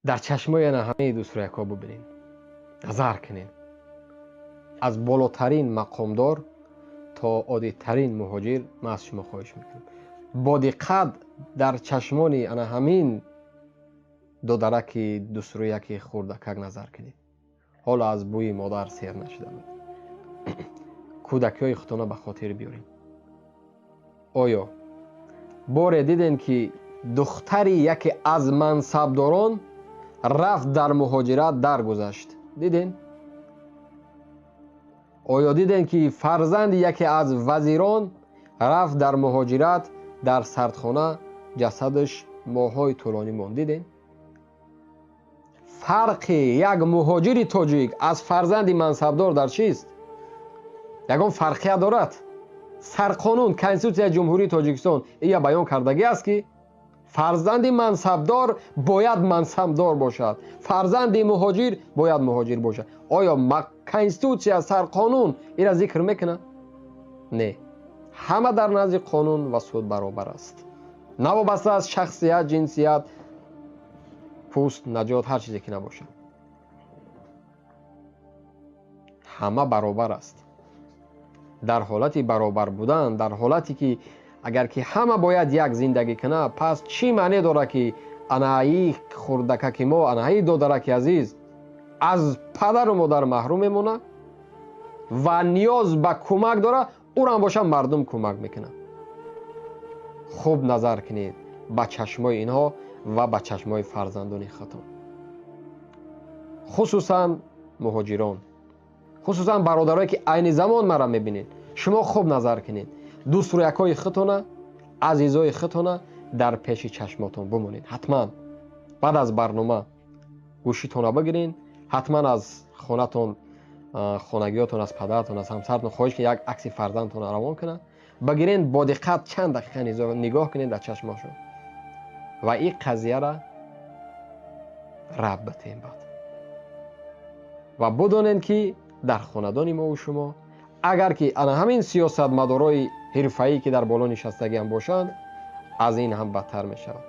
Дар чашмои ана ҳамаи дӯстрӯякҳо бубинед, назар кунед, аз болотарин мақомдор то оддитарин муҳоҷир. Ман аз шумо хоҳиш мекунам, бо диққат дар чашмони ана ҳамин додараки дӯстрӯяки хурдакак назар кунед. Ҳоло аз бӯи модар сер нашуда буд. Кӯдакиҳои худтона ба хотир биёрем. Оё боре дидем, ки духтари яке аз мансабдорон рафт, дар муҳоҷират даргузашт? Дидем? Оё дидем, ки фарзанди яке аз вазирон рафт, дар муҳоҷират, дар сардхона ҷасадаш моҳҳои тӯлонӣ монд? Дидем? Фарқи як муҳоҷири тоҷик аз фарзанди мансабдор дар чист? Ягон фарқият дорад? Сарқонун, Конститутсияи Ҷумҳурии Тоҷикистон ия баён кардагӣ аст, ки фарзанди мансабдор бояд мансабдор бошад, фарзанди муҳоҷир бояд муҳоҷир бошад. Оё конститутсия, сарқонун ира зикр мекунад? Не. Ҳама дар назди қонун ва суд баробар аст, навобаста аз шахсият, ҷинсият, пӯст, наҷот, ҳар чизе ки набошад, ҳама баробар аст. Дар ҳолати баробар будан, дар ҳолате ки агар ки ҳама бояд як зиндагӣ кунад, пас чӣ маъне дорад, ки анаи хурдакаки мо, анаи додараки азиз аз падару модар маҳрум мемонад ва ниёз ба кӯмак дорад, ӯрам бошад, мардум кӯмак мекунад? Хуб назар кунед ба чашмои инҳо ва ба чашмои фарзандони худтон, хусусан муҳоҷирон, хусусан бародарое, ки айни замон мара мебинед. Шумо хуб назар кунед, дӯстрӯякҳои худтона, азизои худтона дар пеши чашмотон бимонед. Ҳатман баъд аз барнома гӯшитонро бигирен, ҳатман аз хонатон, хонагиётон, аз падаратон, аз ҳамсаратон хоҳиш кунед, як акси фарзандтонро равон кунад, бигирен, бо диққат чанд дақиқа нигоҳ кунед дар чашмошон ва ин қазияра раб битем баъд ва бидонед, ки дар хонадони мову шумо, агар ки ана ҳамин сиёсатмадорои ҳирфаӣ, ки дар боло нишастагиам бошанд, аз ин ҳам бадтар мешавад.